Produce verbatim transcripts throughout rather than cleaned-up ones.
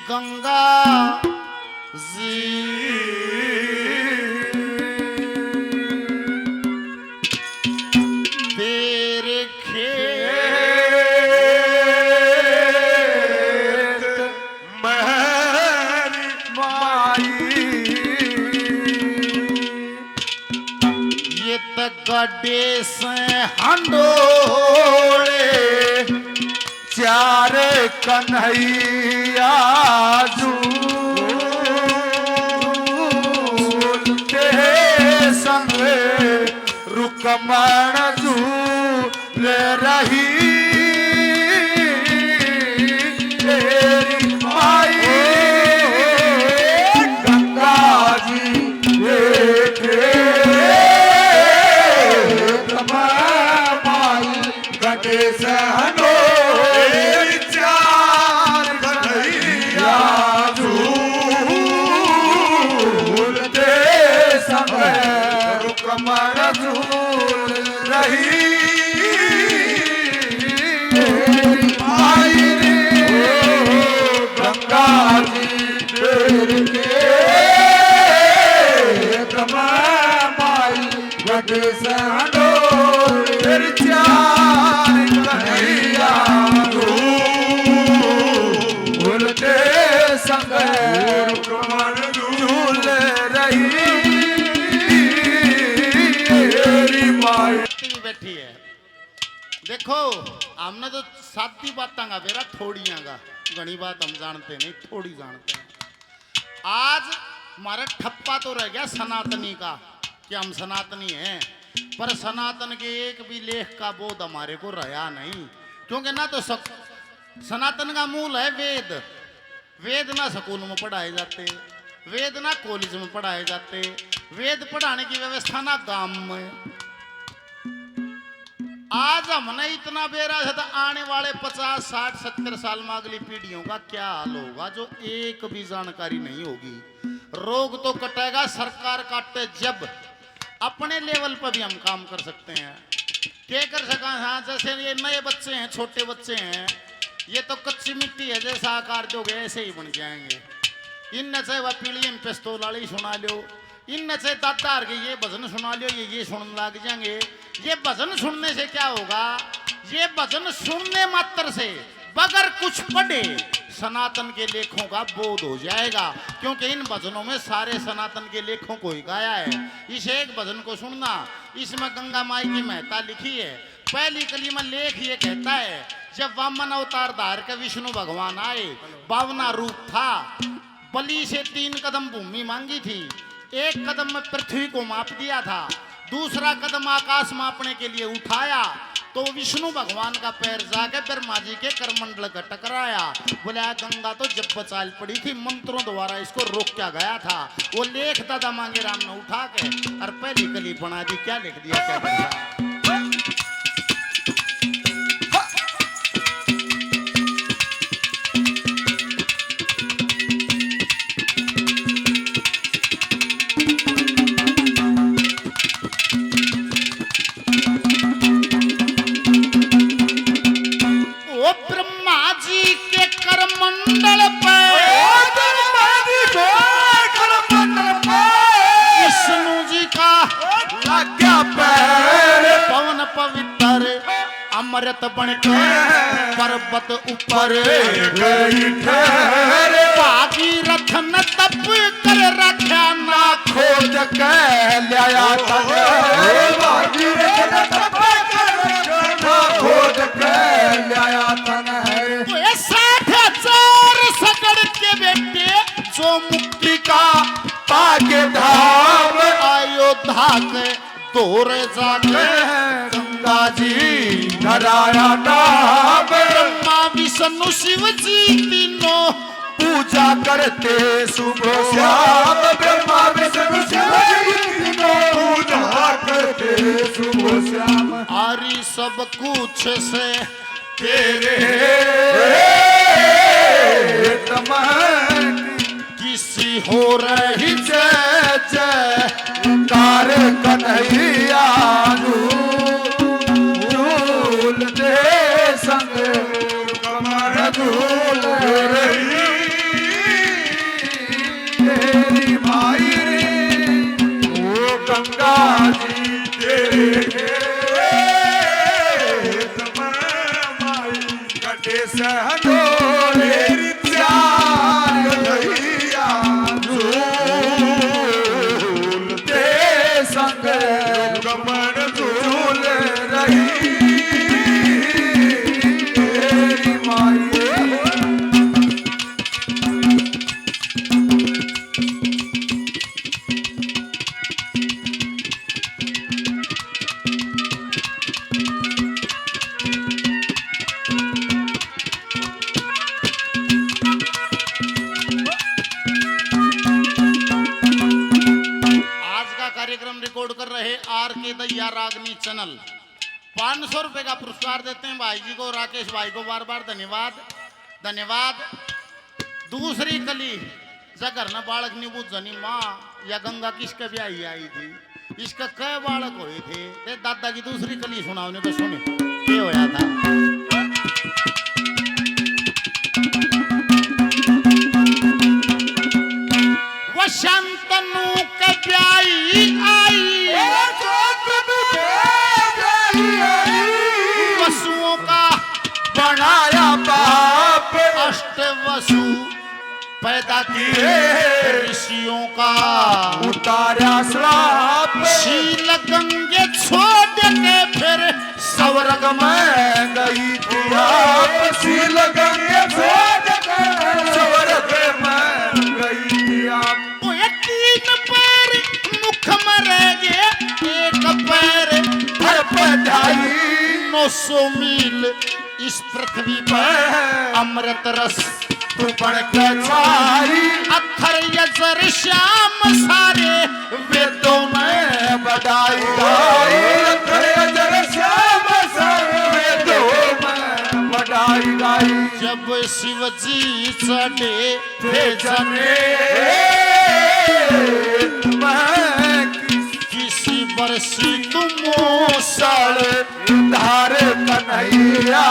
गंगा जी, तेरे खेत मेरी माई, ये तो गड्ढे से हंडोले, चार कन्हैया झूलते संग रुक्मण झूल रही। तेरी माई गंगा जी देखे तब माई गंडे सहनो, चार कन्हैया झूलते समय रुक्मण झूल रही। माई रे गंगा जी तेरे के तमा माई गंडे सहनो, फिर चार कन्हैया झूलते संग रुक्मण झूल रही। तेरी माई बैठी है। देखो, हमने तो सादी बातां का बेरा, थोड़ियां का, घणी बात हम जानते नहीं, थोड़ी जानते हैं। आज हमारा ठप्पा तो रह गया सनातनी का कि हम सनातनी हैं, पर सनातन के एक भी लेख का बोध हमारे को रहा नहीं, क्योंकि ना तो सक-, सनातन का मूल है वेद। वेद ना स्कूल में पढ़ाए जाते, वेद ना कॉलेज में पढ़ाए जाते, वेद पढ़ाने की व्यवस्था ना गांव में। आज हमने इतना बेरा है तो आने वाले पचास, साठ, सत्तर साल में अगली पीढ़ियों का क्या हाल होगा, जो एक भी जानकारी नहीं होगी। रोग तो कटेगा, सरकार काटे जब। अपने लेवल पर भी हम काम कर सकते हैं। क्या कर सका? हाँ, जैसे ये नए बच्चे हैं, छोटे बच्चे हैं, ये तो कच्ची मिट्टी है, जैसा आकार दोगे ऐसे ही बन जाएंगे। इनने चाहे वह पीली में पिस्तौल वाली सुना लो, इनने चाहे दादा हर के ये भजन सुना लो, ये ये सुनने लग जाएंगे। ये भजन सुनने से क्या होगा? ये भजन सुनने मात्र से, बगैर कुछ पढ़े, सनातन के लेखों का बोध हो जाएगा, क्योंकि इन भजनों में सारे सनातन के लेखों को ही गाया है। इस एक भजन को सुनना, इसमें गंगा माई की महत्ता लिखी है। पहली कली में लेख ये कहता है, जब वामन अवतार धार के विष्णु भगवान आए, बावना रूप था, बलि से तीन कदम भूमि मांगी थी, एक कदम में पृथ्वी को माप दिया था, दूसरा कदम आकाश मापने के लिए उठाया तो विष्णु भगवान का पैर जाके ब्रह्मा जी के करमंडल का टकराया। बोले, "आ गंगा तो जब चाल पड़ी थी, मंत्रों द्वारा इसको रोका गया था।" वो लेख दादा मांगे राम ने उठा के और पहली कली बना दी। क्या लिख दिया, क्या लिख दिया? ओ ब्रह्मा जी के करमंडल पे, ओ ब्रह्मा जी के करमंडल पे विष्णु जी का लग गया पैर। पवन पवित्र अमृत बन के पर्वत ऊपर गई ठहर। भागीरथ ने तप कर रखा ना खोज के ल्याया तन। भागीरथ ने तप कर रखा ना खोज के ल्याया तन। तो ये साठ हजार सगड़ के बेटे जो मुक्ति का पाके धाम अयोध्या के दूर जाके गंगा जी धराया नाम। ब्रह्मा विष्णु शिव जी तीनों पूजा करते सुबह शाम। ब्रह्मा विष्णु शिव जी तीनों पूजा करते सुबह शाम। आरी सब कुछ से तेरे तमन किसी हो रही जय जयकार कन्हैया झूल दे संग कमर झूल रही। सहडोले प्यार कन्हैया झूलते संग रुक्मण झूल रही तेरी माई। आज का कार्यक्रम रिकॉर्ड कर रहे आर के दैया रागनी चैनल, पाँच सौ रुपए का पुरस्कार देते हैं भाई जी को, राकेश भाई को बार बार धन्यवाद, धन्यवाद। दूसरी कली, जब घर में बालक नहीं बूझ जानी, माँ, या गंगा किसके ब्याही आई थी, इसका कै बालक हुए थे? ते दादा की दूसरी कली सुनाओ, नहीं तो सुने के होया था। वो शांतनु के ब्याही आई, वसुओं का बनाया बाप, अष्ट वसु पैदा किए ऋषियों का, उतारा श्राप। शील गंगे छोड़ के फिर स्वर्ग में गई थी आप, शील गंगे छोड़ के स्वर्ग में गई थी आप। वो एक तीन पैर मुख में रह गए, एक पैर घर पे जाई। नौ सौ मील इस पृथ्वी पर अमृत रस तू बन के छाई। अथर यजर श्याम सारे वेदों में बधाई गाई। अथर यजर श्याम सारे वेदों में बधाई गाई। जब शिव जी चढ़े थे जने में किसी बरसी तुम मूसल धार कन्हैया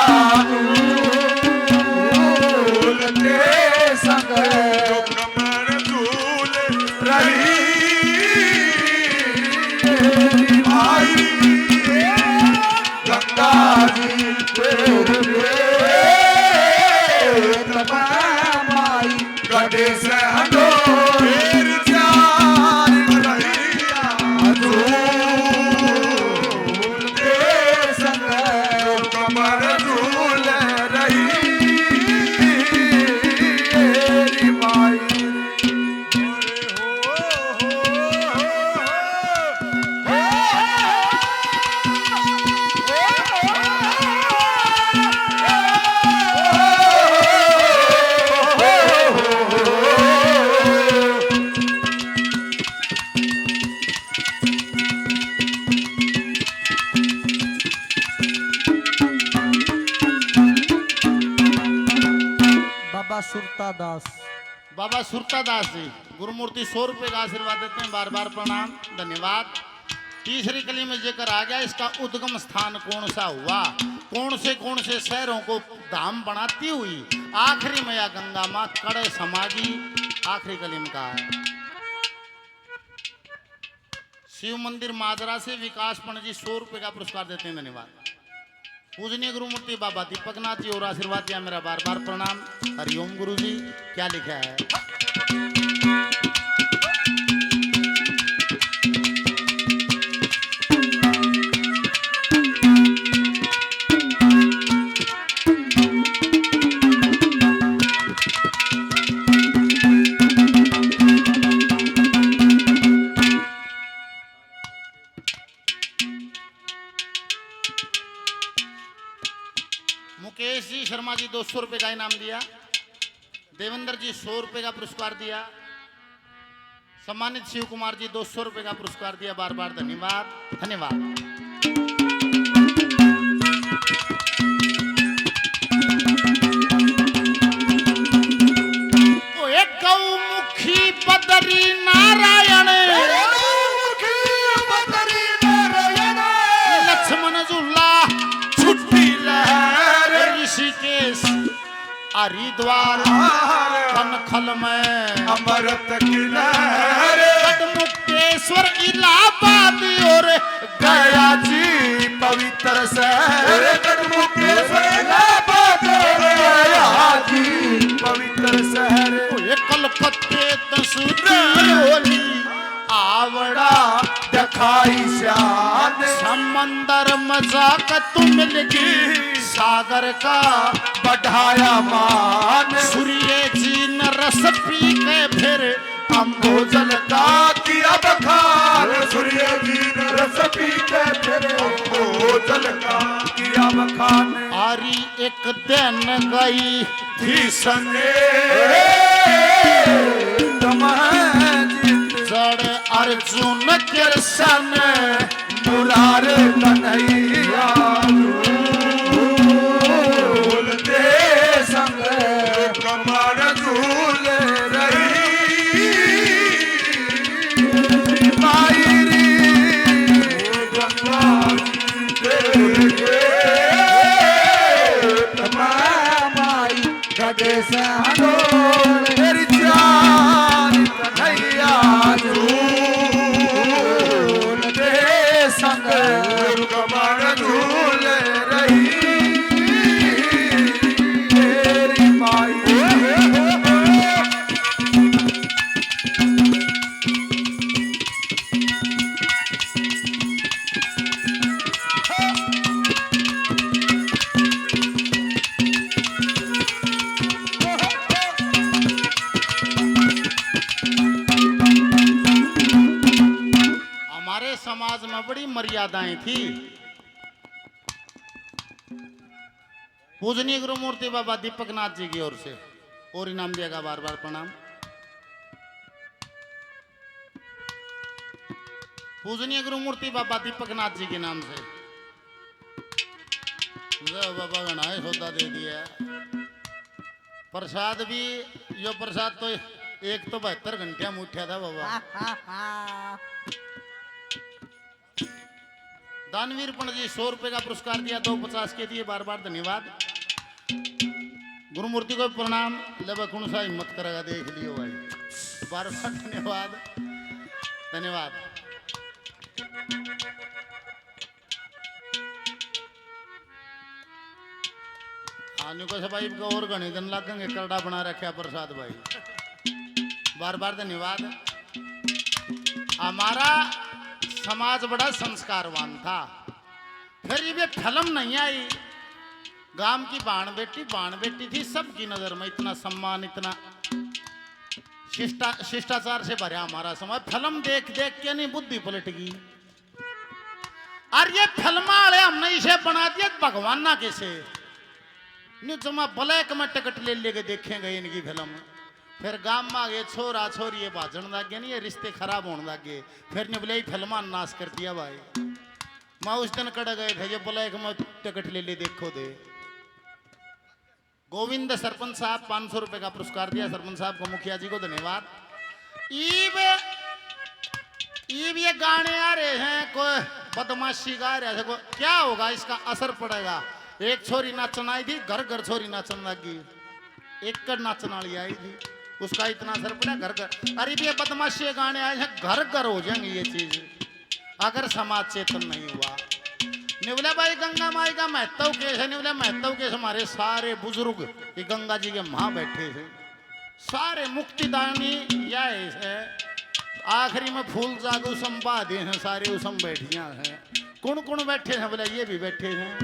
झूलते संग कमर झूल रही भाई गंगा जी तेरे तमाम आई। गडे से हटो वीर चार कन्हैया झूलते संग कमर झूल रही तेरी माई। बाबा सुरता दास। बाबा सुरता दास जी, गुरुमूर्ति सौ रुपये का आशीर्वाद देते हैं, बार बार प्रणाम, धन्यवाद। तीसरी कली में जिक्र आ गया, इसका उद्गम स्थान कौन सा हुआ, कौन से कौन से शहरों को धाम बनाती हुई आखिरी में या गंगा माँ कड़े समागी, आखिरी कली में कहा है। शिव मंदिर माजरा से विकास पंडित जी सौ रुपये का पुरस्कार देते हैं, धन्यवाद। पूजनीय गुरुमूर्ति बाबा दीपकनाथ जी और आशीर्वाद दिया मेरा बार बार प्रणाम। हरिओम गुरु जी, क्या लिखा है? मुकेश जी शर्मा जी दो सौ रुपये का इनाम दिया, देवेंद्र जी सौ रुपये का पुरस्कार दिया, सम्मानित शिव कुमार जी दो सौ रुपये का पुरस्कार दिया, बार बार धन्यवाद, धन्यवाद। ओए गौमुखी बदरी नारायण, गौमुखी बदरी नारायण, लक्ष्मण झूला छुट्टी लहर, ऋषिकेश हरिद्वार कनखल में अमृत किनारे, गढ़मुक्तेश्वर इलाहाबाद और गया जी पवित्र शहर। गढ़मुक्तेश्वर इलाहाबाद और आई शान। समंदर में जाकर तू मिलगी, सागर का बढ़ाया मान। सूर्य जी ने रस पी के फिर अम्बोजल का किया बखान। सूर्य जी ने रस पी के फिर अम्बोजल का किया बखान। आरी एक दिन गई थी संगे तमाजित। जड़ अर्जुन कृष्ण मुरार कन्हैया झूलते संग कमर झूल रही। माई रे गंगा जी तेरे तमाम आई गडे से हंडोल। मेरी जान कन्हैया झूलते संग कमर झूल रही मेरी माई। हमारे समाज में बड़ी मर्यादाएं थी। पूजनीय गुरु मूर्ति बाबा दीपकनाथ जी की ओर से और इनाम दिया गया, बार बार प्रणाम। पूजनीय गुरु मूर्ति बाबा दीपकनाथ जी के नाम से। ले बाबा घणा ही सौदा दे दिया। प्रसाद भी, यो प्रसाद तो एक तो बहत्तर घंटिया में उठा था बाबा। दानवीर पंडित जी सौ रुपए का पुरस्कार दिया, दो पचास के दिए, बार बार धन्यवाद। गुरुमूर्ति को प्रणाम। ले बा, कौन सा हिम्मत करेगा, देख लियो भाई। बार बार धन्यवाद, धन्यवाद। हाँ, न्यू कैसे भाई, इनका और घने दिन लगेंगे, करड़ा बना रखा प्रसाद भाई। बार बार धन्यवाद। हमारा समाज बड़ा संस्कारवान था, फिर ये फिल्म नहीं आई। गांव की भाण बेटी, भाण बेटी थी, सबकी नजर में इतना सम्मान, इतना शिष्टा-, शिष्टाचार से भरा हमारा समाज। फिल्म देख देख के नहीं बुद्धि पलट गई। और ये फिल्म वाले हमने इसे बना दिया भगवाना के से। न्यू जमा ब्लैक में टिकट ले लेके देखेंगे इनकी फिल्म। फिर गांव में आ गए, छोरा छोरी ये भाजन लग गए, नहीं ये रिश्ते खराब होने लग गए। फिर न्यू बोले, "ये फिल्मा नाश कर दिया भाई।" मैं उस दिन कड़ गए थे, ये ब्लैक में टिकट ले ले, देखो दे। गोविंद सरपंच साहब पाँच सौ रुपए का पुरस्कार दिया, सरपंच साहब को, मुखिया जी को धन्यवाद। ईब, ईब ये गाने आ रहे हैं, कोई बदमाशी गा रहे हैं, कोई क्या होगा, इसका असर पड़ेगा। एक छोरी नाचन आई थी, घर घर छोरी नाचन लग गई। एक कर नाचन वाली आई थी, उसका इतना असर पड़ा घर घर। अरे भी ये बदमाशी गाने आए हैं, घर घर हो जाएंगे ये चीज। अगर समाज चेतन नहीं हुआ। निवले भाई, गंगा माई का महत्व के है? निवले महत्व के है? हमारे सारे बुजुर्ग ये गंगा जी के माँ बैठे हैं, सारे मुक्तिदानी यह है। आखिरी में फूल जाग उसम बाधे हैं, सारे उसम बैठिया हैं। कौन कौन बैठे हैं? बोले, ये भी बैठे हैं।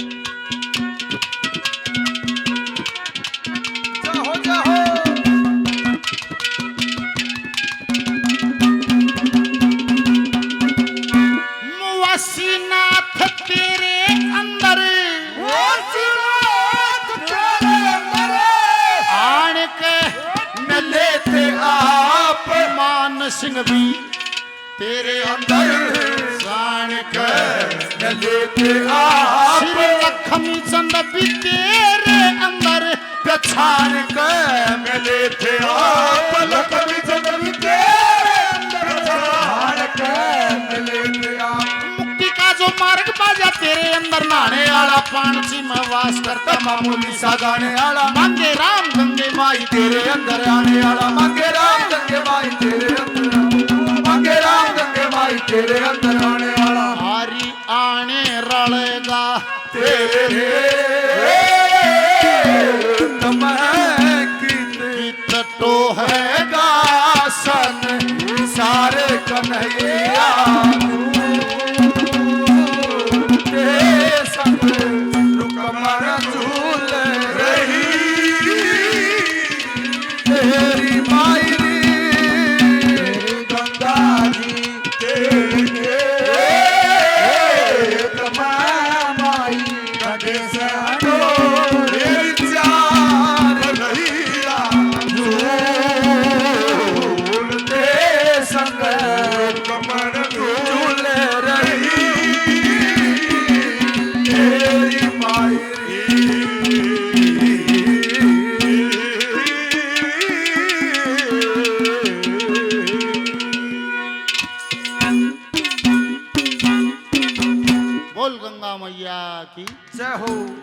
जाहो, जाहो। वासीनाथ तेरे अंदर, वासीनाथ तेरे अंदर आन के मिले थे आप। मान सिंह भी तेरे अंदर जान के मिले थे आप। श्री लखमी चंद भी तेरे अंदर पहचान के मिले थे आप। लखमी चंद भी तेरे अंदर पहचान के मिले थे आप। मुक्ति का जो मार्ग बाजा तेरे अंदर नहाने वाला, पाणजी में वास करता मामूली सा गाने वाला। मांगे राम गंगे माई तेरे अंदर आने वाला, मांगे राम गंगे माई तेरे अंदर, मांगे राम गंगे माई तेरे अंदर आने वाला। हारी आने रलेगा तेरे तमह कित कित टोहेगा संसार कन्हैया। तेरी मायरी गंगा जी तेरे खेत में माई कदे से हटो। तेरी चार नैया झूलते संग कमर झूल रही तेरी मायरी। बोल गंगा मैया की जय हो।